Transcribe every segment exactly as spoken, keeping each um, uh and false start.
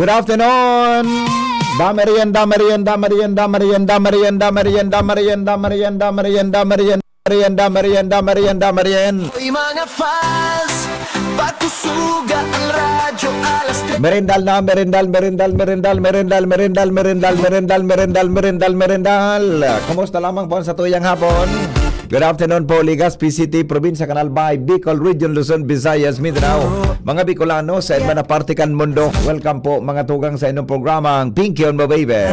Good afternoon. Dame riyan, dame riyan, dame riyan, dame riyan, dame riyan, dame riyan, dame riyan, dame riyan, dame riyan, dame riyan, dame riyan, dame riyan, dame riyan, dame riyan. Uy, mga fans, pagkusuga ang radyo, alas tres. Merindal na, merindal, merindal, merindal, merindal, merindal, merindal, merindal, merindal, merindal, merindal, merindal. Kumusta lamang po sa tuyang hapon? Good afternoon po, Legazpi City, Probinsya kan Albay, Bicol Region, Luzon, Visayas, Mindanao. Mga Bicolano, sa iba na parte kan mundo, welcome po, mga tugang, sa inyong programang Pinky on Mo Baby.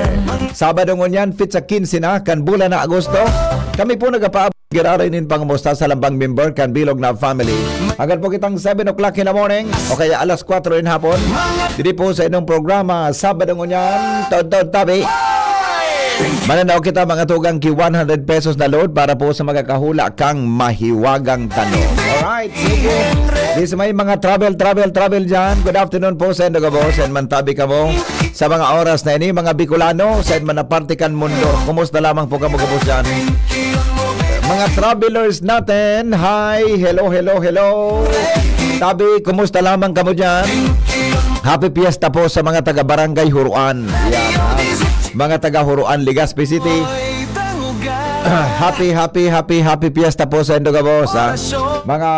Sabado ngunyan, petsa kinse na, kan bulan na Agosto. Kami po nagapa-, giraray nin pangamusta sa lambang member kan bilog na family. Hanggang po kitang seven o'clock in the morning, o kaya alas kwatro in hapon. Didi po sa inyong programa, Sabado ngunyan, Todtod Tabi. Mananao kita, mga tugang, ki one hundred pesos na load para po sa magkakahula kang mahiwagang tanong. Alright, sige. Di sa may mga travel, travel, travel dyan. Good afternoon po sa indo gabos. And mantabi kamo sa mga oras na ini, mga Bicolano, sa man na parte kan mundo. Kumusta lamang po kamo gabos dyan? Mga travelers natin, hi, hello, hello, hello. Tabi, kumusta lamang kamo dyan? Happy Fiesta po sa mga taga Barangay Huruan. Yan, ha? Mga taga Huruan, Legazpi City. Happy, happy, happy, happy Fiesta po sa indo gabos, ha? Mga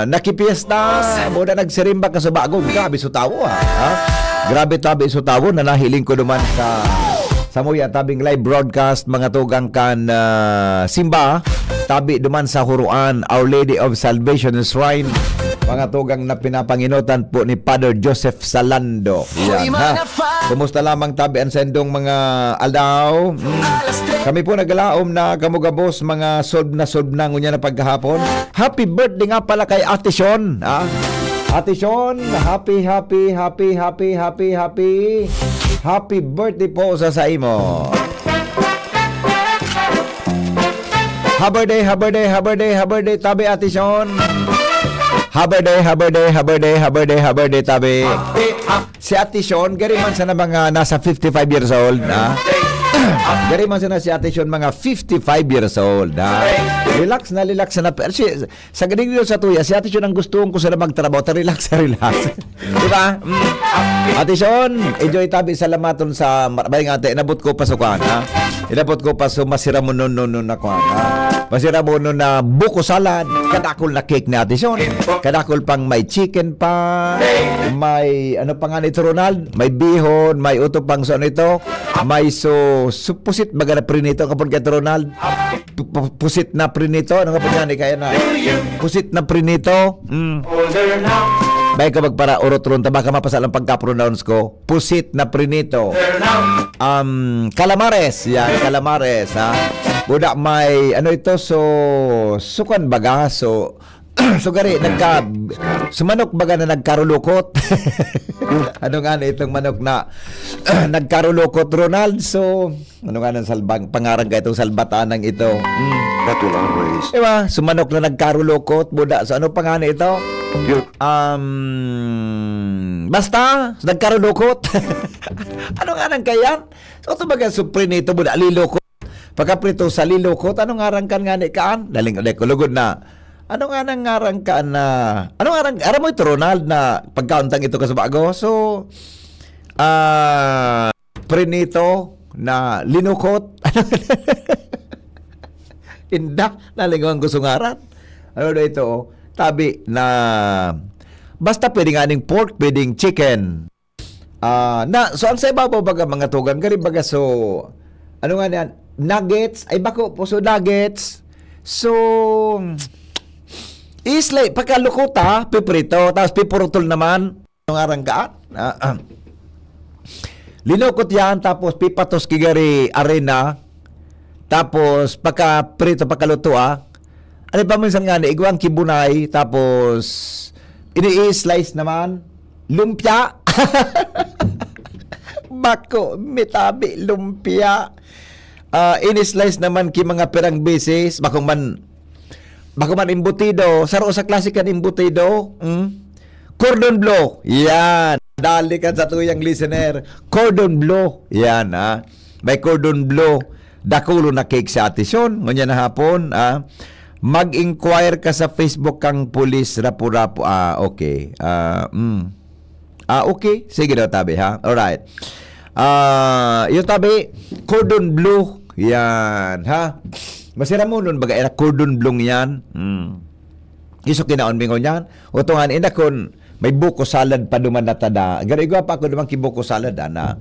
nakipiesta, muna nagsirimba ka sa bagong. Grabe sa tawo, ha? Ha? Grabe tabi sa tawo na nahiling ko duman sa, sa muya tabing live broadcast, mga tugang kan, ah, simba, tabi duman sa Huruan, Our Lady of Salvation Shrine, mga tugang na pinapanginotan po ni Father Joseph Salando. Yan, ha? Kumusta lamang tabi an sendong mga aldaw? Mm. Kami po naglaom na kamo gabos, mga solve na solve na ngunyan na pagkahapon. Happy birthday nga pala kay Ate Shon, ha? Ate Shon, happy, happy, happy, happy, happy, happy, happy birthday po sa, sa imo. Happy birthday, happy birthday, happy birthday, happy birthday, tabi, Ate Shon. Happy birthday, happy birthday, happy birthday, happy birthday, happy birthday, tabi. Si Ate Shon, gari man sana mga nasa fifty-five years old, ha? Gari man sana si Ate Shon, mga fifty-five years old, ha? Relax na, relax na. Pero si, sa ganing yun sa tuya, si Ate Shon ang gusto ko sana magtrabaho, ta relax, relax. Di ba? Mm. Ate Shon, enjoy tabi, salamaton sa mar-, bay nga ate, inabot ko pa sa kwan, ha? Inabot ko pa sa masiramonon na kwan, ha? Masiramonon na buko salad, kadakol na cake ni Ate Shon. Kadakol pang may chicken pa, may ano pa nga nito, Ronald? May bihon, may uto pang so ano ito? May so, so pusit baga na prinito, kapag ka ito, Ronald? Pu-, pu-, pusit na prinito, ano nga po yan? Kaya na, pusit na prinito. Mm. Bay ka magparaurot ron, ta baka mapasa lang pagka-pronounce ko. Pusit na prinito. Um, calamares. Yan, calamares, ha? Buda may, ano ito, so, sukan baga, so, so gari, nagka, sumanok baga na nagkarulukot. Ano nga na itong manok na nagkarulukot, Ronald? So, ano nga nang salbang, pangaran ka itong salbatanang ito? Hmm. That will always Diba? Sumanok na nagkarulukot, buda. So, ano pa nga na ito? Yun. Um, basta, nagkarulukot. Ano nga nang kayan? So, ito baga, supre nito, buda, lilukot. Pagkaprito sa lilukot, ano nga rang kan nga ni kaan? Daling ulit ko, lugod na. Ano nga nang ngarang ka na, ano nga rang, aram mo ito, Ronald, na pagkauntang ito ka sa bago? So, ah, prinito na linukot. Inda, nalingawan ko sa ngaran. Ano na ito, oh? Tabi na, basta pwede nga ning pork, pwedeng chicken. Ah, na, so ang sa ibabaw baga mga tugang, gari baga so, ano nga niyan? Nuggets? Ay, bako po, so nuggets. So, is like, pagkalukot ha, piprito, tapos pipurutol naman. Ano nga rang kaan? Ah, ah. Linukot yan, tapos pipatos ki gari arena, tapos pagkaprito, pagkaluto, ah. Ano pa minsan nga ni, igwang kibunay, tapos ini-slice naman, lumpia. Bako, mitabi, lumpia. Ah, ini-slice naman ki mga pirang beses, bako man, bako man embutido, saro sa klase kan embutido, hmm? Cordon bleu, yan. Dali kan sa tuyang listener, cordon bleu, yan, ha. May cordon bleu, dakulo na cake sa atisyon, ngunyan na hapon, ah. Mag-inquire ka sa Facebook kang Pulis Rapu-Rapu. Ah, okay. Ah, mm. Ah, okay. Sige daw, tabi, ha? Alright. Ah, yung tabi, cordon bleu. Yan, ha? Masiramonon baga, era cordon bleu yan. Hmm. Iso kinaon mi ngunyan. Utungan, inda kun may buko salad pa duman na tada. Garo igwa pa ako duman ki buko salad, ana.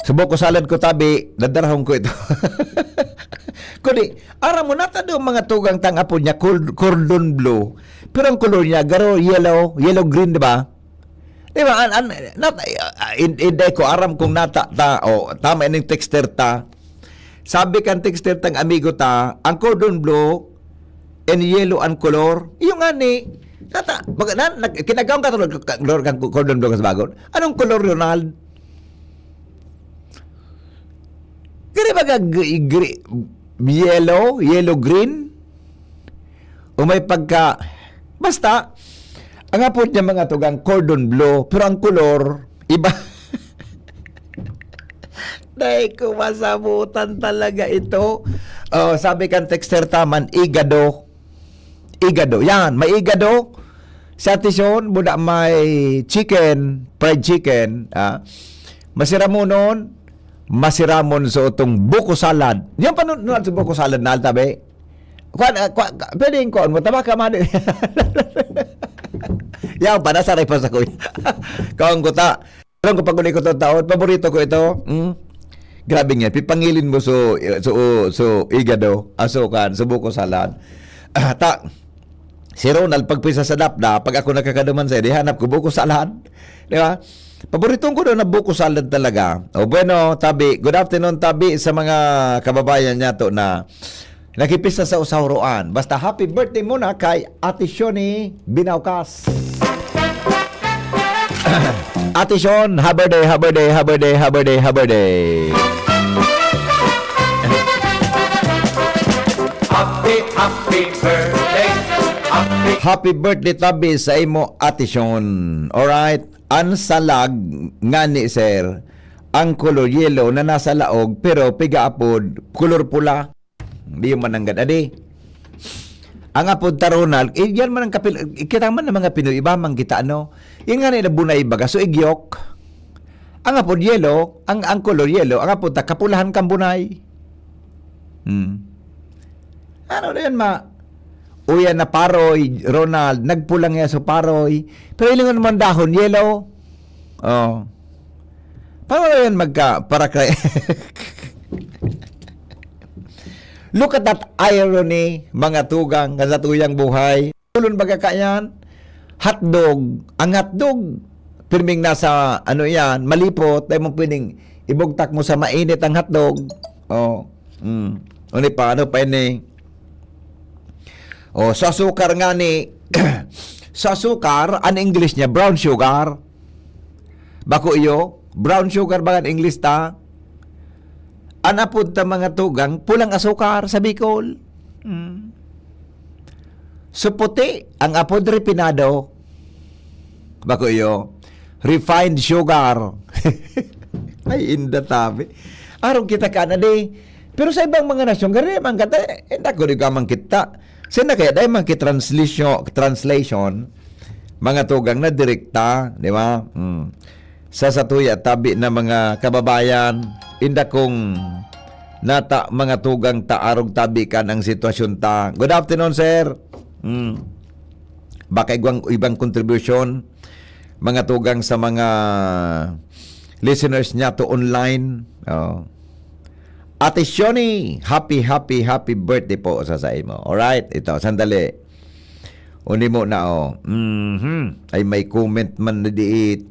So, buko salad ko, tabi, dadarahon ko ito. Kundi, aram mo, natado mga tugang tang apod niya, cor-, cordon bleu. Pero ang kolor niya, garo, yellow, yellow-green, di ba? Di ba? An, an, nat, ah, in, inday ko aram kung nata, ta, o, tama ining texter ta. Sabi kan texter tang amigo ta, ang cordon bleu and yellow ang kolor. Iyo nga ni, nata, baga, na, nag, kinagaon ka tulad ka, ka, kolor kan cordon bleu kan sa bagon. Anong kolor, Ronald? Gari ba ka gri-, gri-, yellow? Yellow-green? O may pagka, basta, ang apod niya mga tugang cordon bleu, pero ang kolor, iba. Dai ko masabutan talaga ito. Oh, sabi kan texter taman, igado. Igado. Yan, may igado. Sa Tizon, muna may chicken, fried chicken. Ah. Masiramonon, masiramon sa utong buko salad. Yan pa nun, nun sa buko salad na altabi. Kuan, ah, kuan, ka, pwede yung kuan mo, tabaka man. Yan pa, nasaray pa sa kuya. Kaon ko ta. Alam ko, pag uli ko to taon, paborito ko ito. Mm. Grabe nga, pipangilin mo so, so, so, igado, asukan, so buko salad. Ah, ta, si Ronald, pag pisa sa dapda, pag ako nakakaduman sa, di hanap ko buko salad. Di ba? Paboritong ko daw na buko salad talaga. O bueno, tabi, good afternoon, tabi, sa mga kababayan niya to na nakipisa sa usawroan. Basta happy birthday muna kay Ate Shoni Binaukas. Ate Shon, happy birthday, happy birthday, happy birthday, happy birthday, happy birthday. Happy, happy birthday. Happy Happy birthday tabi sa imo, Ate Shon. Alright? An salag ngani, sir, ang kolor yellow na nasa laog, pero piga apod, kolor pula. Di man nanggad adi. Ang apod ta, Ronald, eh, yan man ang kapil-, kita man ng mga Pinoy, iba man kita, ano? Yan nga nila bunay baga, so igyok. Ang apod yellow, ang, ang kolor yellow, ang apod ta kapulahan kang bunay. Hmm. Ano na yan, ma? Uyan na paroy, Ronald, nagpulang yan sa paroy. Pero ilingon naman dahon, yellow. Oh. Paano na yan magka, para kay Look at that irony, mga tugang, kan sa tuyang buhay. Ulon baga ka yan? Hotdog. Ang hotdog, pirming nasa, ano yan, malipot, dahil mong pwedeng ibugtak mo sa mainit ang hotdog. Oh. Mm. Ano pa, ano pa ini? Oh, sa sukar nga ni, sa sukar, ang English niya, brown sugar. Bako iyo, brown sugar ba ang English ta? An apod ta mga tugang, pulang asukar sa Bicol. Mm. So puti, ang apod refinado. Bako iyo, refined sugar. Ay, inda tabi. Arog kita ka na di. Pero sa ibang mga nasyon, gari man kata, eh, dako di ka man kita. Sina kaya dahil man ki-, translation, translation, mga tugang na direkta, di ba? Hmm. Sa satuya tabi na mga kababayan, inda kung nata mga tugang ta arog tabi kan ang sitwasyon ta. Good afternoon, sir. Hmm. Baka igwang, ibang contribution, mga tugang sa mga listeners niya to online. Oh. Ate Shoni, happy, happy, happy birthday po sa, sa imo. Alright, ito, sandali. Uni mo na, oh. Mhm. Ay, may comment man na diit.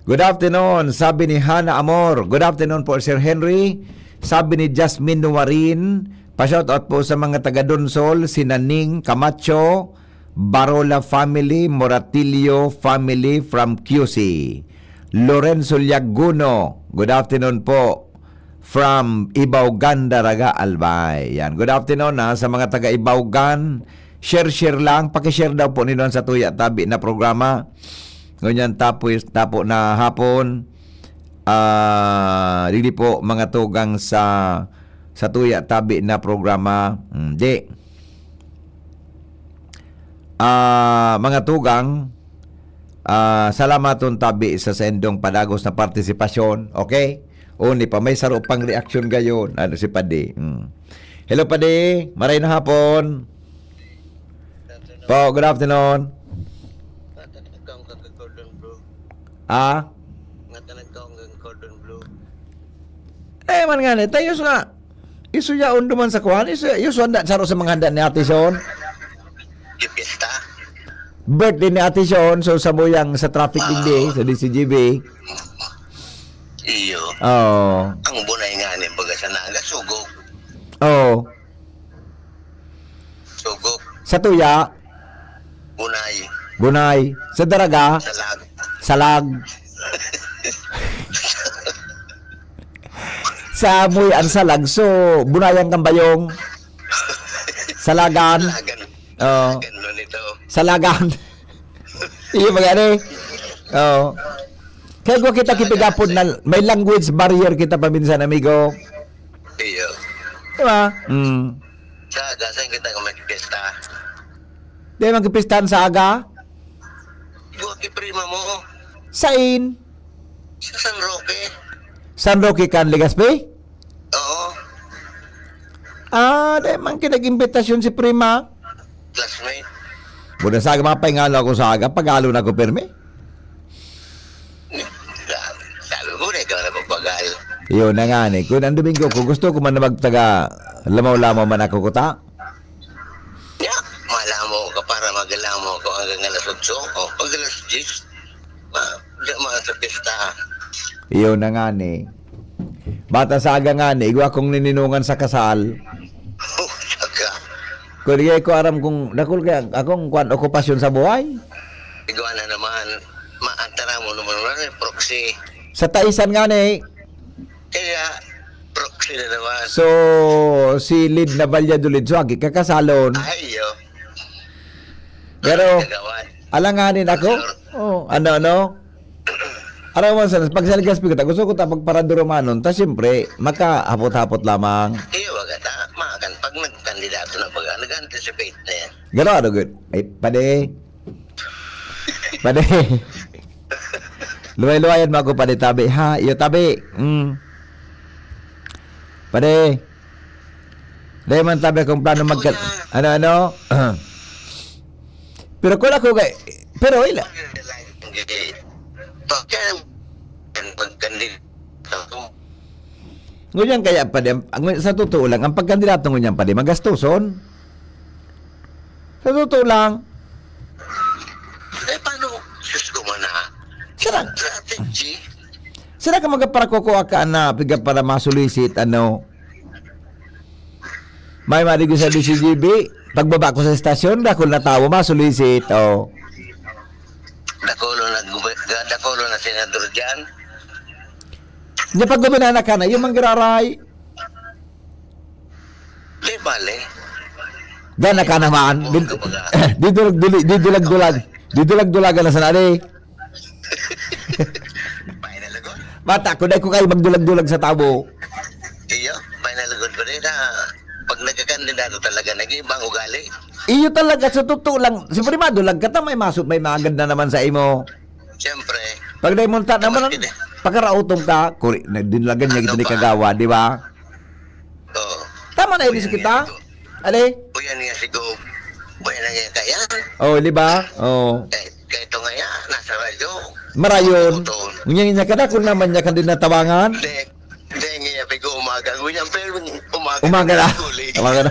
Good afternoon, sabi ni Hana Amor. Good afternoon po, Sir Henry. Sabi ni Jasmine Nuwarin, pa-shoutout po sa mga taga Donsol, si Naning Camacho, Barola family, Moratillo family from Q C. Lorenzo Liaguno, good afternoon po. From Ibaugan, Daraga, Albay. Yan. Good afternoon, ha, sa mga taga Ibaugan. Share, share lang. Paki-share daw po nila sa Tuya Tabi na programa. Ngunyan tapos, tapo na hapon. Ah, dili po mga tugang sa, sa Tuya Tabi na programa. Hmm, di. Ah, mga tugang, Ah, salamat ton tabi sa saindong padagos na partisipasyon. Okay? Uni pa, may saro pang reaksyon gayon. Ano si Padi? Mm. Hello, Padi. Maray na hapon. Po, good afternoon. Natanag ka ang cordon bleu. Ah? Natanag ka ang cordon bleu. Eh, man nga ni, tayo sa iso yaon duman sa kuan, iso, iso handa, saro sa mga handa ni Ate Son. Yung piyesta. Birthday ni Ate Son, so sabuyang sa traffic digdi, sa D C G B. Iyo. Oo. Ang bunay nga ni baga sa Naga, sugok. Oo. Sugok. Sa tuya? Bunay. Bunay. Sa daraga? Salag. Salag. Sa amoy ang salag, so, bunayan kang bayong. Salagan. Salagan. Oo. Salagan nun ito. Salagan. Iyo ba gani? Oo. Kaya gwa kita Salagan, kipigapod sir. Na may language barrier kita paminsan, amigo. Iyo. Di ba? Mm. Sa aga, saan kita ka magpiyesta? Di man kipistahan sa aga? Buwag ki prima mo. Sain? Sa San Roque. San Roque kan Legazpi? Oo. Ah, di man kinag-imbitasyon si prima. Classmate. Buda sa aga, mapaingalo ako sa aga, pag-alo na ako pirmi. Sabi mo na, ikaw na magpagal. Yun na nga ni. Kung ang Domingo, kung gusto ko man na magtaga lamaw-lamaw man ako kuta. Ya, malamo ka para maglamo ako hanggang alas otso o pag alas diyes. Ma, di man sa pista. Yun na nga ni. Bata sa aga nga ni, igwa kong nininungan sa kasal. Oh, saka. Kung di ko aram kung dakul kaya akong kwan, okupasyon sa buhay. Igwa na naman. Maantara mo naman, ano, eh, proxy. Sa Taisan nga ni. Kaya, proxy na naman. So, si Lid na Valladolid, so, agi kakasalon. Ay, yo. Pero, Kagawad. Alanganin ako. Sir. Oh, ano, ano? Araw man sa, pag sa Legazpi ko, ta, gusto ko ta pagparadurumanon, ta siyempre, makahapot-hapot lamang. Iyo, baga ta, makan, pag nagkandidato na baga, nag-anticipate na yan. Garo, ano, good? Ay, pade. Pade. Luway-luwayan mo ako, pade, tabi, ha? Iyo, tabi. Mm. Pade. Dahil man tabi akong plano magka-, Kuya. Ano, ano? Pero kung ako kay, pero ila. Pagka-, pagkandi-, Ngunyan kaya, pade, ang, ang, sa totoo lang, ang pagkandidato ngunyan, pade, magastoson. Sa totoo lang. Eh, paano? Sus ko man, ha? Sira, Strategy? Sira ka magparakoko aka na, piga para masulisit, ano? May madigo sa D C G B, pagbaba ko sa estasyon, dakul na tawo, masulisit, oh. Dakulo na, dakulo na senador dyan. Nya pag guminana ka na, yung manggiraray. Di bale. Gana ka naman. Buong Did-, kabaga. Didulag-duli-, didulag-dulag. Didulag-dulagan na sana, di. Final lagot. Bata ko, dahil ko kayo magdulag-dulag sa tabo. Iyo, final lagot ko rin na pag nagkakandidato talaga, nag-iibang ugali. Iyo talaga, sa totoo lang, si Primado lang, kata may maso-, may magad na naman sa imo. Siyempre. Pag dahil munta naman, Siyempre. Pagkarautom ka, kuri, na, dinulagan niya Ano gito ni ba? Kagawa, di ba? Oo. Tama na, Uyan inis kita. Nga, sigo. Ali? Uyan nga, sigo. Uyan nga, kaya. Oh, di ba? Oh. Eh, kaya ito nga yan, nasa radyo. Marayon. Ito. Ngunyan niya ka na, kung naman niya ka din natabangan. Hindi. Hindi nga, pigo umaga. Ngunyan, pero umaga. Umaga na. Huli. Umaga na.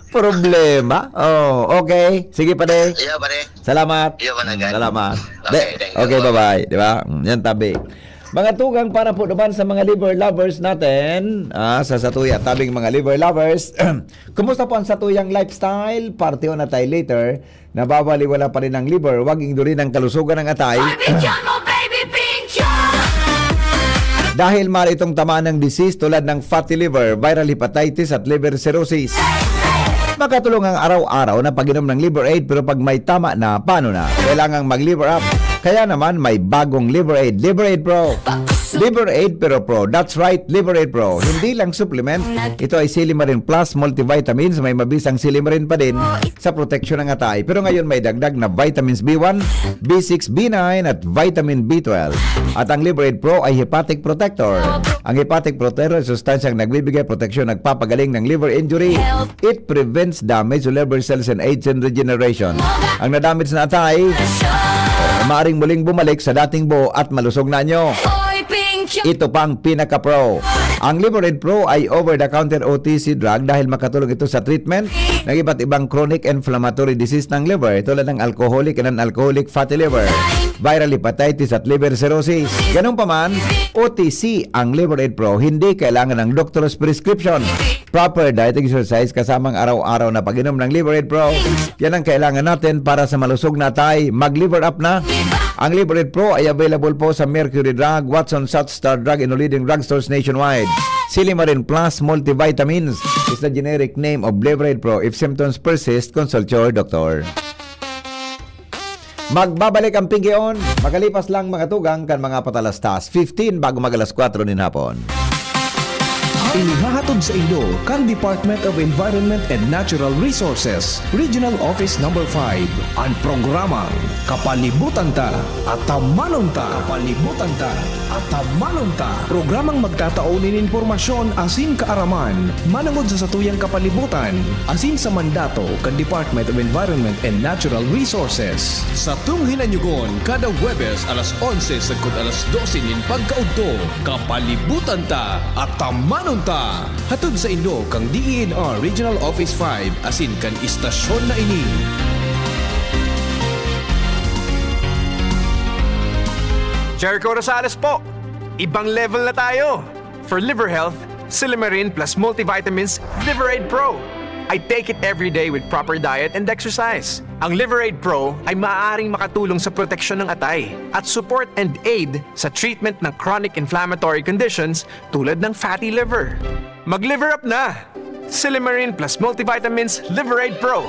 Problema. Oh, okay. Sige, pare. Iyo, pare. Salamat. Iyo, panagan. Salamat. Okay, De, thank you. Okay, bye-bye. Di ba? Mm, yan, tabi. Mga tugang para po naman sa mga liver lovers natin. Ah, sa satuya, tabing mga liver lovers. Kumusta po ang satuyang lifestyle? Parte na tayo later. Nababaliwala pa rin ang liver. Huwag indurin ang kalusugan ng atay. Ay, picture mo, baby, picture! Dahil maaari itong tamaan ng disease tulad ng fatty liver, viral hepatitis at liver cirrhosis. Makatulong ang araw-araw na pag-inom ng Liver Aid, pero pag may tama na, paano na? Kailangang mag-Liver Up. Kaya naman may bagong Liver Aid. Liver Aid Pro. Liver Aid pero Pro. That's right, Liver Aid Pro. Hindi lang supplement. Ito ay Silimarin Plus multivitamins. May mabisang silimarin pa din sa proteksyon ng atay. Pero ngayon may dagdag na vitamins B one, B six, B nine at vitamin B twelve. At ang Liver Aid Pro ay hepatic protector. Ang hepatic protector ay sustansyang nagbibigay proteksyon, nagpapagaling ng liver injury. It prevents damage to liver cells and aids in regeneration. Ang nadamage na atay, eh, maaring muling bumalik sa dating buo at malusog na anyo. Ito pang pinaka-pro. Ang Liver Aid Pro ay over-the-counter O T C drug dahil makatulong ito sa treatment ng iba't ibang chronic inflammatory disease ng liver, tulad ng alcoholic and non-alcoholic fatty liver, viral hepatitis at liver cirrhosis. Ganun pa man, O T C ang Liver Aid Pro, hindi kailangan ng doctor's prescription. Proper diet, exercise, kasamang araw-araw na pag-inom ng Liver Aid Pro, yan ang kailangan natin para sa malusog na atay. Mag-Liver Up na. Ang Liver Aid Pro ay available po sa Mercury Drug, Watson, South Star Drug, and leading drugstores nationwide. Silimarin Plus Multivitamins is the generic name of Liver Aid Pro. If symptoms persist, consult your doctor. Magbabalik ang Pinky On, makalipas lang mga tugang kan mga patalastas, fifteen bago mag alas kwatro nin hapon. Inihahatod sa inyo kan Department of Environment and Natural Resources, Regional Office Number five, an programang Kapalibutan Ta, Atamanon Ta. Kapalibutan Ta, Atamanon Ta. Programang magtatao nin impormasyon asin kaaraman manongod sa satuyang kapalibutan asin sa mandato kan Department of Environment and Natural Resources. Satong hinanyugon kada Huwebes alas onse sagkod alas dose nin pagkaudto, Kapalibutan Ta, Atamanon Ta. Hatod sa inyo kan D E N R Regional Office five asin kan istasyon na ini. Jericho Rosales po! Ibang level na tayo! For liver health, Silimarin plus multivitamins, Liver Aid Pro. I take it every day with proper diet and exercise. Ang Liver Aid Pro ay maaaring makatulong sa proteksyon ng atay at support and aid sa treatment ng chronic inflammatory conditions tulad ng fatty liver. Mag-Liver Up na! Silimarin plus multivitamins, Liver Aid Pro.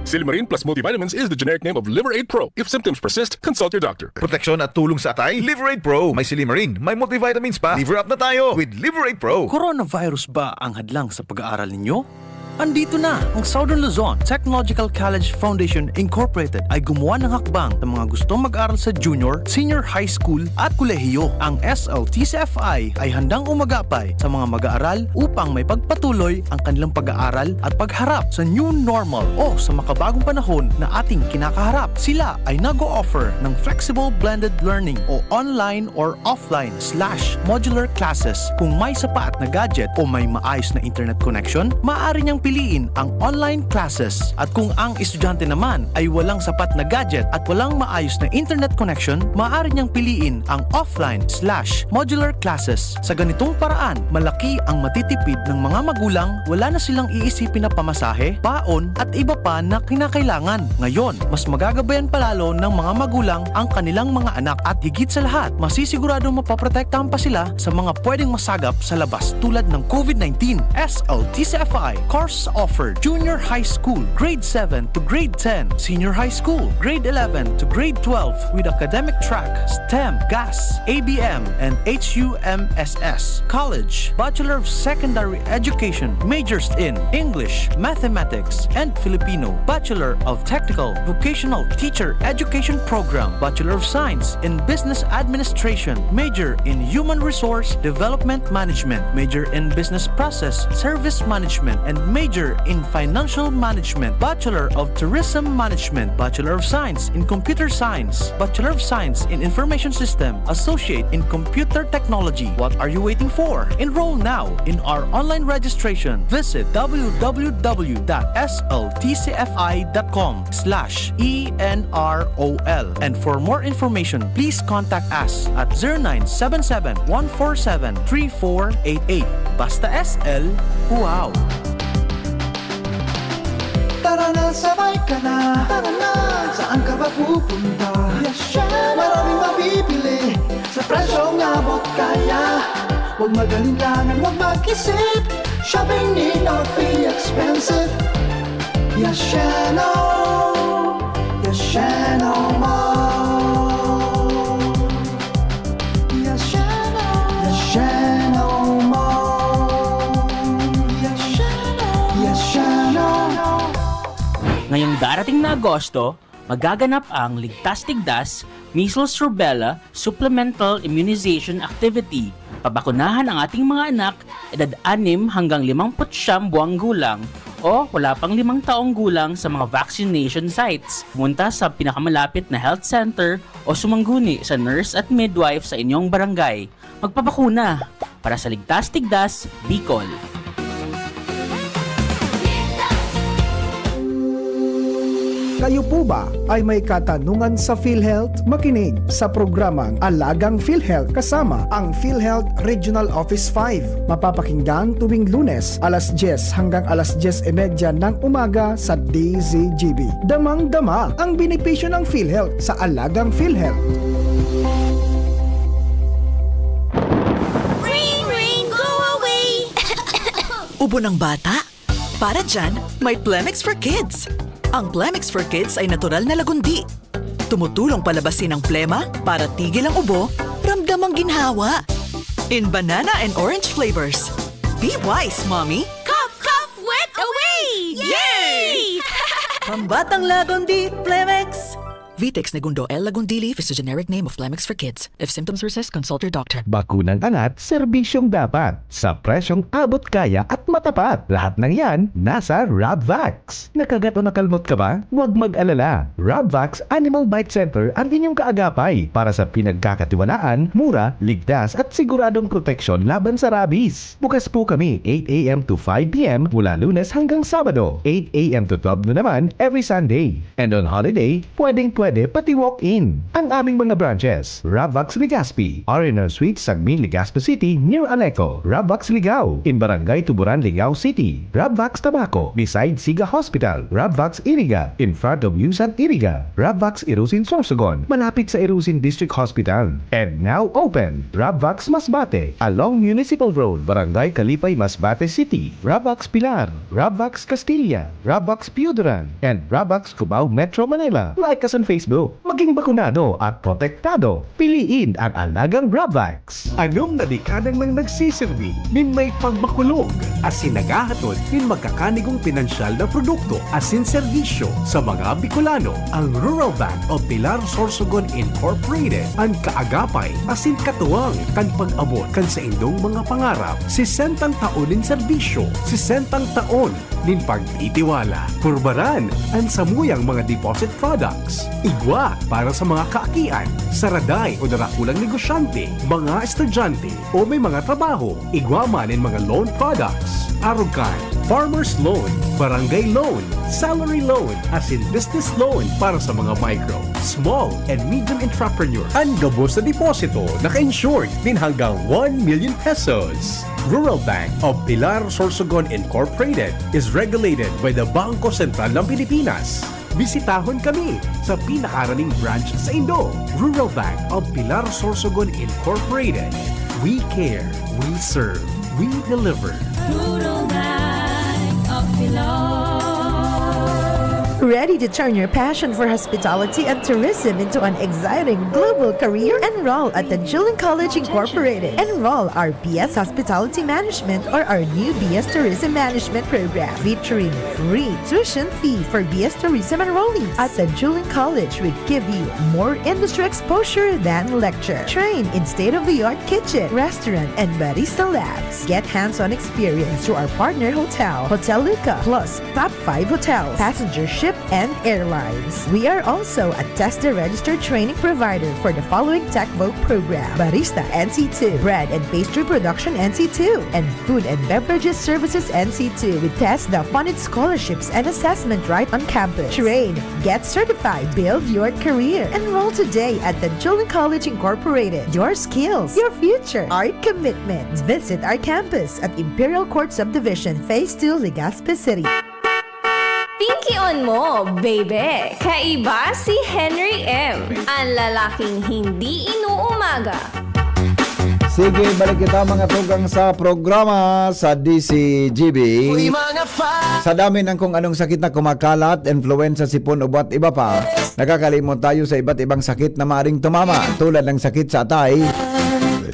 Silimarin plus multivitamins is the generic name of Liver Aid Pro. If symptoms persist, consult your doctor. Proteksyon at tulong sa atay, Liver Aid Pro. May silimarin, may multivitamins pa. Liver Up na tayo with Liver Aid Pro. Coronavirus ba ang hadlang sa pag-aaral ninyo? Andito na ang Southern Luzon Technological College Foundation Incorporated ay gumawa ng hakbang sa mga gustong mag-aral sa junior, senior high school at kolehiyo. Ang S L T C F I ay handang umagapay sa mga mag-aaral upang maipagpatuloy ang kanilang pag-aaral at pagharap sa new normal o sa makabagong panahon na ating kinakaharap. Sila ay nag-o-offer ng flexible blended learning o online or offline slash modular classes. Kung may sapat na gadget o may maayos na internet connection, maaari niyang piliin ang online classes. At kung ang estudyante naman ay walang sapat na gadget at walang maayos na internet connection, maaari niyang piliin ang offline slash modular classes. Sa ganitong paraan, malaki ang matitipid ng mga magulang, wala na silang iisipin na pamasahe, baon, at iba pa na kinakailangan. Ngayon, mas magagabayan pa lalo ng mga magulang ang kanilang mga anak at higit sa lahat, masisiguradong mapoprotektahan pa sila sa mga pwedeng masagap sa labas tulad ng COVID nineteen. S L T C F I, course offered, junior high school, grade seven to grade ten, senior high school, grade eleven to grade twelve with academic track, STEM, GAS, A B M, and H U M S S. College, Bachelor of Secondary Education, majors in English, Mathematics, and Filipino, Bachelor of Technical Vocational Teacher Education Program, Bachelor of Science in Business Administration, major in Human Resource Development Management, major in Business Process Service Management, and major in Financial Management, Bachelor of Tourism Management, Bachelor of Science in Computer Science, Bachelor of Science in Information System, Associate in Computer Technology. What are you waiting for? Enroll now in our online registration. Visit w w w dot s l t c f i dot com slash e n r o l. And for more information, please contact us at zero nine seven seven, one four seven, three four eight eight. Basta S L, wow! Tara na, sabay ka na. Tara na. Saan ka ba pupunta? Yes, syempre. Maraming mabibili sa presyong abot kaya. Huwag mag-alinlangan, huwag mag-isip. Shopping need not be expensive. Yasheno, Yasheno Mall. Ngayong darating na Agosto, magaganap ang Ligtas-Tigdas Measles Rubella Supplemental Immunization Activity. Pabakunahan ang ating mga anak, edad anim hanggang limampu't siyam buwang gulang o wala pang limang taong gulang sa mga vaccination sites. Pumunta sa pinakamalapit na health center o sumangguni sa nurse at midwife sa inyong barangay. Magpabakuna para sa Ligtas-Tigdas, Bicol. Kayo po ba ay may katanungan sa PhilHealth? Makinig sa programang Alagang PhilHealth kasama ang PhilHealth Regional Office five. Mapapakinggan tuwing Lunes, alas dyes hanggang alas dyes y media ng umaga sa D Z G B. Damang-dama ang benepisyo ng PhilHealth sa Alagang PhilHealth. Ring, ring, go away! Ubo ng bata? Para dyan, may Plemex for Kids. Ang Plemex for Kids ay natural na lagundi. Tumutulong palabasin ang plema para tigil ang ubo, ramdam ang ginhawa. In banana and orange flavors. Be wise, mommy! Cough, cough, wet away! Yay! Pambatang Lagundi, Plemex! Vitex Negundo L. Lagundili is the generic name of Plemex for kids. If symptoms persist, consult your doctor. Bakunang angat, serbisyong dapat, sa presyong abot kaya at matapat. Lahat ng yan, nasa Rabvax. Nakagat o nakalmot ka ba? Huwag mag-alala. Rabvax Animal Bite Center ang inyong kaagapay para sa pinagkakatiwalaan, mura, ligtas at siguradong proteksyon laban sa rabies. Bukas po kami eight a.m. to five p.m. mula Lunes hanggang Sabado, eight a.m. to twelve na naman every Sunday. And on holiday, pwedeng-pwede pati walk-in. Ang aming mga branches, Rabvax Legazpi, R and R Suite, Sagmin, Legazpi City, near Aleco, Rabvax Ligao, in Barangay Tuburan, Ligao City, Rabvax Tabaco, beside Siga Hospital, Rabvax Iriga, in front of Yusan Iriga, Rabvax Irusin Sorsogon, malapit sa Irusin District Hospital, and now open, Rabvax Masbate, along Municipal Road, Barangay Kalipay, Masbate City, Rabvax Pilar, Rabvax Castilla, Rabvax Pioduran, and Rabvax Cubao, Metro Manila. Like us on Facebook. Maging bakunado at protektado. Piliin ang alagang Rabvax. Anom na dekada nang nagsiserbi nin may pagbakulog asin naghahatod nin magkakanigong pinansyal na produkto asin serbisyo sa mga Bicolano. Ang Rural Bank of Pilar Sorsogon Incorporated, an kaagapay asin katuwang kan pag-abot kan saindong mga pangarap. Sesentang taon nin serbisyo, sesentang taon nin pagtitiwala. Purbaran an samuyang mga deposit products. Igwa para sa mga kaakian, saraday o darakulang negosyante, mga estudyante, o may mga trabaho. Igwa man nin mga loan products. Arog kan farmer's loan, barangay loan, salary loan, asin business loan para sa mga micro, small, and medium entrepreneur. An gabos na deposito naka-insured nin hanggang one million pesos. Rural Bank of Pilar Sorsogon Incorporated is regulated by the Bangko Sentral ng Pilipinas. Bisitahon kami sa pinakaraning branch saindo. Rural Bank of Pilar Sorsogon Incorporated. We care, we serve, we deliver. Rural Bank of Pilar. Ready to turn your passion for hospitality and tourism into an exciting global career? Enroll at Tanjuling College Incorporated. Enroll our B S Hospitality Management or our new B S Tourism Management program, featuring free tuition fee for B S Tourism enrollees. At Tanjuling College, we give you more industry exposure than lecture. Train in state-of-the-art kitchen, restaurant, and barista labs. Get hands-on experience through our partner hotel, Hotel Luca, plus top five hotels, passenger ship, and airlines. We are also a TESDA registered training provider for the following Tech Voc program: Barista N C two, Bread and Pastry Production N C two, and Food and Beverages Services N C two with TESDA funded scholarships and assessment right on campus. Train, get certified, build your career. Enroll today at Tanjuling College Incorporated. Your skills, your future, our commitment. Visit our campus at Imperial Court Subdivision, Phase two, Legazpi City. Pinkion mo, baby! Kaiba si Henry M, ang lalaking hindi inuumaga. Sige, balik kita mga tugang sa programa sa D C G B. Sa dami ng kung anong sakit na kumakalat, influenza, sipon, ubo at iba pa, nakakalimot tayo sa iba't ibang sakit na maaring tumama, tulad ng sakit sa atay,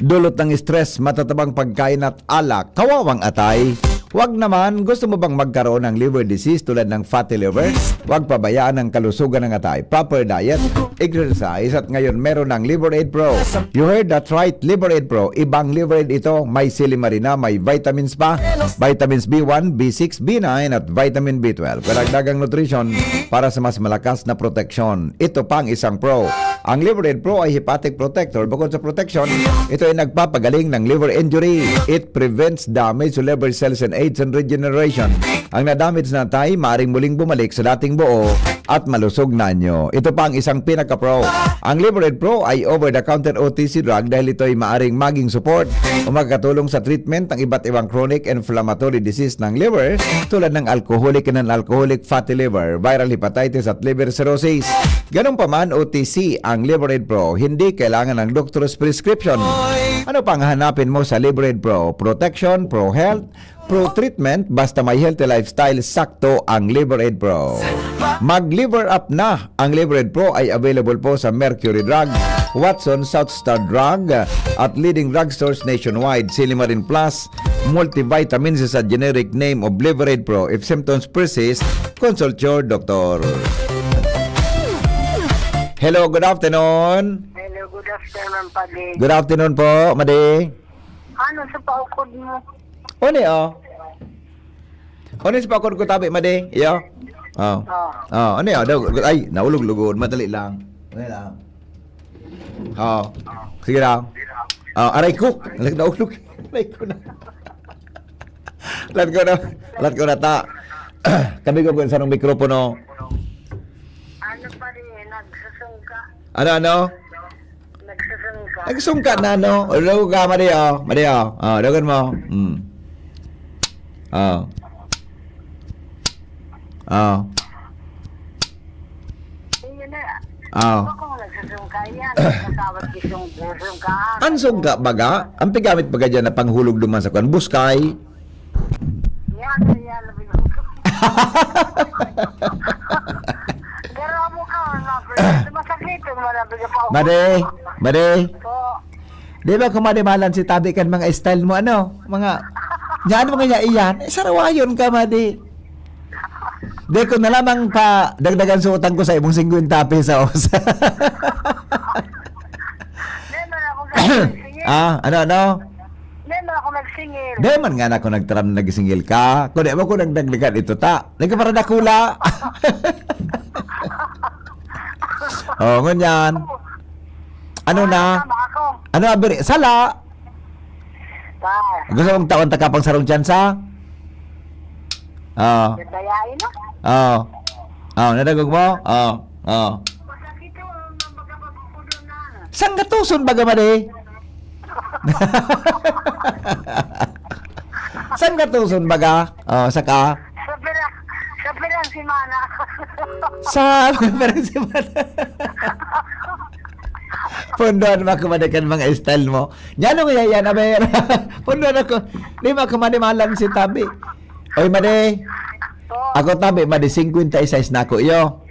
dulot ng stress, matatabang pagkain at alak, kawawang atay. Wag naman, gusto mo bang magkaroon ng liver disease tulad ng fatty liver? Huwag pabayaan ang kalusugan ng atay. Proper diet, exercise, at ngayon meron ng Liver Aid Pro. You heard that right, Liver Aid Pro. Ibang Liver Aid ito, may silimarina, may vitamins pa, vitamins B one, B six, B nine, at vitamin B twelve. Karagdagang nutrition para sa mas malakas na proteksyon. Ito pa ang isang pro. Ang Liver Aid Pro ay hepatic protector. Bukod sa protection, ito ay nagpapagaling ng liver injury. It prevents damage to liver cells and aids in regeneration. Ang na-damage na atay maaring muling bumalik sa dating buo at malusog na anyo. Ito pa ang isang pinaka-pro. Ang Liver Aid Pro ay over-the-counter O T C drug dahil ito ay maaring maging support o makakatulong sa treatment ng iba't ibang chronic inflammatory disease ng liver tulad ng alcoholic and non-alcoholic fatty liver, viral hepatitis at liver cirrhosis. Ganun pa man, O T C ang Liver Aid Pro. Hindi kailangan ng doktor's prescription. Ano pang hahanapin mo sa Liver Aid Pro? Protection, pro-health, pro-treatment, basta may healthy lifestyle, sakto ang Liver Aid Pro. Mag-Liver Up na! Ang Liver Aid Pro ay available po sa Mercury Drug, Watson, South Star Drug, at leading drugstores nationwide. Silimarin Plus, multivitamins is a generic name of Liver Aid Pro. If symptoms persist, consult your doctor. Hello, good afternoon. Hello, good afternoon, Padi. Good afternoon po, Madi. Ano sa paukod mo? Oni, oh. Oni sa pakod ko tabi, Madi. Iyo. Oh. Oh. Oh, ano yun? Daw, ay, naulog-lugod. Madali lang. Madali lang. Oh. Sige lang. Oh, aray ko. Alag naulog. Aray ko na. Lat ko na. Lat ko na ta. Kami ko sa mikropono. Ano pa rin, nagsusungka. Ano, ano? Nagsusungka. Nagsungka na, no? O, daw ka, Madi, oh. Madi, oh. Oh, dagan mo. Hmm. Oh. Oh. Yun na. Oh. Ako kung nagsusungka yan, nagkatawag isang susungkaan. Ang sungka baga, ang pigamit baga dyan na panghulog duman sa kwan, buskay. Yan, yan, labi ko. Pero amo ka, mga friend, masakit yung mga labi ko pa. Madi, Madi. Po. Di ba kumadimalan si tabi kan mga style mo, ano? Mga, yan, mga niya iyan. Eh, sarawayon ka, Madi. Di ko na lamang pa dagdagan suotan ko sa imong singkwenta pesos. Hindi man ako nagsingil. Ah, ano, ano? Hindi man ako nagsingil. Di man nga na ako nagtaram na nagsingil ka. Kung di mo ko nagdagdagan ito ta. Nagkaparadakula. Oh, ngunyan. Ano na? Tama ako. Ano abiri? Sala. Pa. Gusto mong tawan ta ka pang sarong tsansa? Oh. Dayain na. Oh. Oh, nadagog mo? Oh. Oh. Masakit yung magkapagpupunan na. Sanggatuson baga, Madi? Sanggatuson baga? Oh, saka? Sa pira, sa pirang semana. Sa pirang semana. Pundoan mo ako, Madi, kan mga style mo. Yan ang yan, yan, aber. Pundoan ako. Di mo ako manimalan si tabi. Oy, Madi. Po. Ako tabi, Madi, singkwenta y seis na ako, iyo.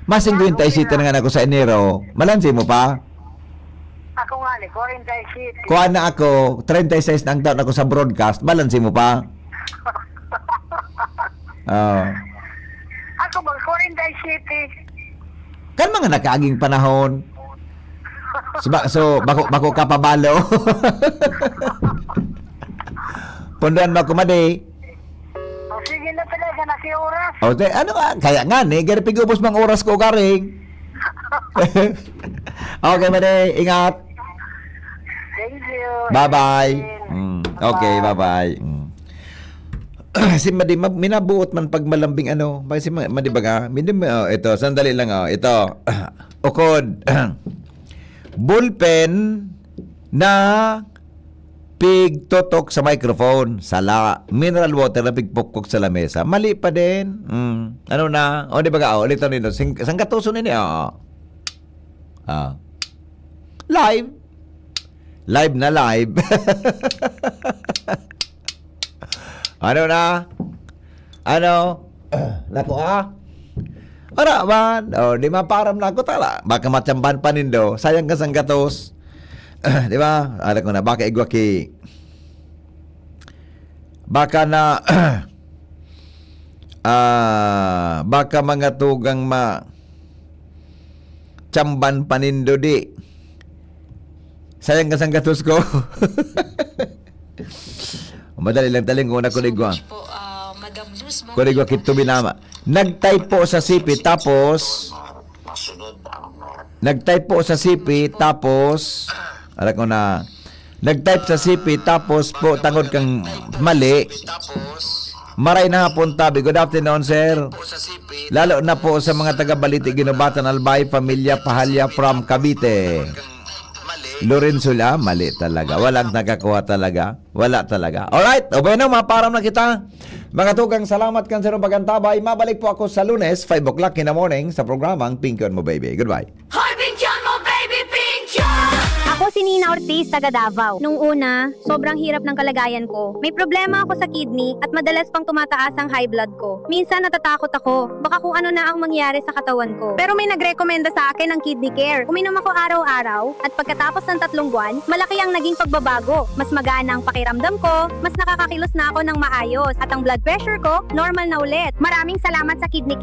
Mas singkwenta y sete na nga ako sa Enero. Malansi mo pa? Ako nga ni, kwarenta y siyete. Kuha na ako, treinta y seis na ang taon ako sa broadcast. Malansi mo pa? Oh. Ako bang kwarenta y siyete? Kan mga nakaaging panahon. So, ba, so bako, bako ka pabalo. Pundoan mo ako, Madi. O sige na talaga, nasi oras. O, te, ano nga? Kaya nga, ni, gari pigubos mang oras ko, garing. Okay, Madi. Ingat. Thank you. Bye-bye. Bye. Mm, okay, bye-bye. Mm. Si Madi, ma- minabuot man pag malambing ano. Ba, si Ma- Madi baga? Midi, oh, ito, sandali lang, oh. Ito. Ukod. Ballpen na pigtutok sa microphone. Sala. Mineral water na pigpukkok sa lamesa. Mali pa din. Mm. Ano na? O, di baga? Oh, ulit nito. Sing- sanggatuson ini, oh. Ah. Live. Live na live. Ano na? Ano? Naku, ah. Ara man. O, di maparam na ako, tala. Baka matsambahan pa nindo. Sayang ka sanggatos. Di ba? Alam ko na, baka igwa ki Baka na, ah, baka mga tugang ma-, chamban pa nindo di. Sayang ka sang gatos ko. Madali lang, taling una ko digwa. Ko digwa kito binama. Nag-type po sa C P, tapos nag-type po sa C P, tapos ala ko na, nag-type sa C P, tapos po tangod kang mali. Maray na hapon, tabi. Good afternoon, sir. Lalo na po sa mga taga Balite, Ginobatan, Albay, Pamilya, Pahalya from Cavite. Lorenzo la, mali talaga. Walang nakakuha talaga. Wala talaga. Alright, o bueno, maparam na kita. Mga tugang, salamat kan sarong pagantabay. Mabalik po ako sa Lunes, five o'clock in the morning, sa programang Pingkon Mo Baby. Goodbye. Hoy, Pingkon Mo Baby, Pingkon! Ako si Nina Ortiz, taga Davao. Nung una, sobrang hirap ng kalagayan ko. May problema ako sa kidney at madalas pang tumataas ang high blood ko. Minsan natatakot ako, baka kung ano na ang mangyari sa katawan ko. Pero may nagrekomenda sa akin ng Kidney Care. Uminom ako araw-araw at pagkatapos ng tatlong buwan, malaki ang naging pagbabago. Mas magana ang pakiramdam ko, mas nakakakilos na ako ng maayos, at ang blood pressure ko, normal na ulit. Maraming salamat sa Kidney Care.